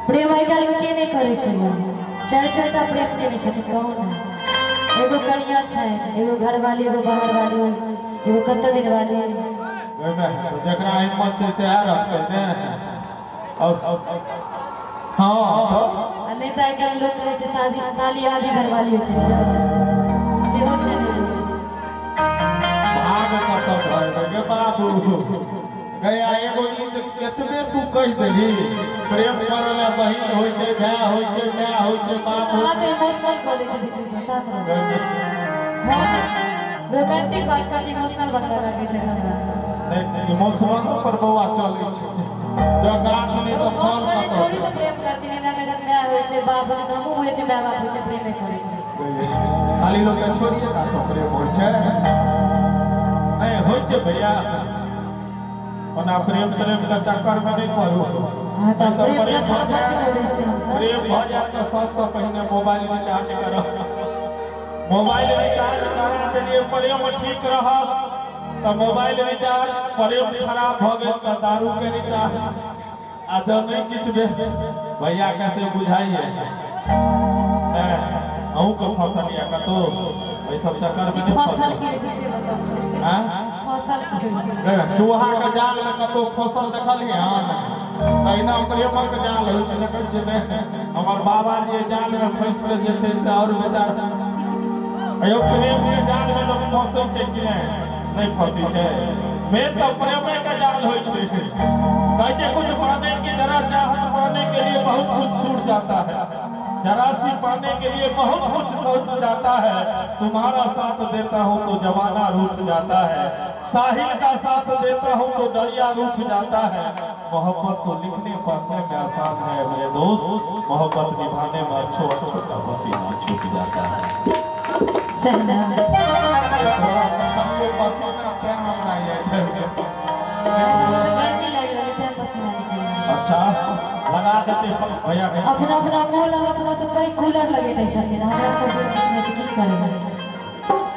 प्रेम आइ काल्हि के नहि करै छै यौ? चारि चारि टा प्रेम केने छथिन, कहू ने। एगो कनिया छै, एगो घरवाली, एगो बाहर वाली, एगो कत्ते दिन वाली। ओहिमे जकरा हिम्मत छै सएह रखतै ने। और हँ तऽ आ नहि तऽ आइ काल्हि लोक कहै छै शादी साली आधी घरवाली होइ छै, सेहो छै ने। भाग कतऽ धरबै गे बाबू? गया एगो ई तऽ एतबे तू कहि देलही, प्रेम करऽ लए बहिन होइ छै, भाय होइ छै, माय होइ छै, बाप होइ अहाँ तऽ इमोशनल कऽ दै छै बीच बीचमे साथ छै। रोमांटिक बात करै छै, इमोशनल बनबऽ लागै छै हमरा। नहि, इमोशनल पर बौआ चलै छै। जँ गाछ नहि तऽ हम फल कहै कतऽ छोड़ी से? से प्रेम करती नहि के जब माय होइ छै, बाप होइ छै, तऽ हमहूँ होइ छै, माय बाप होइ छै, प्रेमे करै छै। खाली लोकके छोड़िए टा सँ प्रेम होइ छै? नहि होइ छै भैया। ओना प्रेम प्रेम के चक्कर में नहि पड़ू। हाँ, तऽ नहि तऽ प्रेम प्रेम भऽ कथा जायत, बड्ड बोलै छी हमसब। प्रेम भऽ जायत तऽ सबसँ पहिने मोबाइल रिचार्ज करब। मोबाइल रिचार्ज करा देलियै, प्रेम ठीक रहल तऽ मोबाइल रिचार्ज, प्रेम खराब भऽ गेल तऽ दारू के रिचार्ज। आ जब नहि किछु भेल, भैया कैसे बुझाइए? अहूँके फसल यऽ कतहु एहि सब चक्कर में नहि फसल फसल की होइ छै से बताउ। आँय? फसल की होइ छै? चूहा के जाल में कतहु फसल देखलियै हन? तहिना प्रेमक जाल होइ छै, देखै छियै ने? हमर बाबा जी जाल में फँसि कऽ जे छै से आओर बेचारा। अयो, प्रेम के जाल में लोक फँसै छै कि नहि? नहि फँसै छै? मेन तऽ प्रेमे के जाल होइ छै। कहै छै, कुछ पाने की जरा चाहत पाने के लिए बहुत कुछ छूट जाता है, जरा सी पाने के लिए बहुत कुछ छूट जाता है। तुम्हारा साथ देता हूँ तो जमाना रूठ जाता है, साहिल का साथ देता हूँ तो दरिया रूठ जाता है। मोहब्बत तो लिखने पढ़ने में आसान है मेरे दोस्त, मोहब्बत निभाने में अच्छो अच्छो का पसीना छूट जाता है। सहना। थोड़ा देखलियै पसीना तें हमरा याद आबि गेल। गर्मी लागि रहल है तें पसीना निकलि रहल। अच्छा, लगा देते भैया के। अपना अपना मुँह लग अपना सब पैघ कूलर लगेने छथिन, हमरा सबके किछु नहि तऽ की करबै?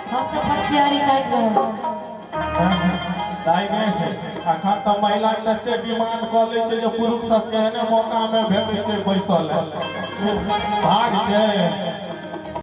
हमसब फरसियारी काटि रहल छी। दाइ गे, अखन तऽ महिला तते डिमांड कऽ लै छै जे पुरुष सबके एहने मौका मे भेटै छै बैसल। भाग छै।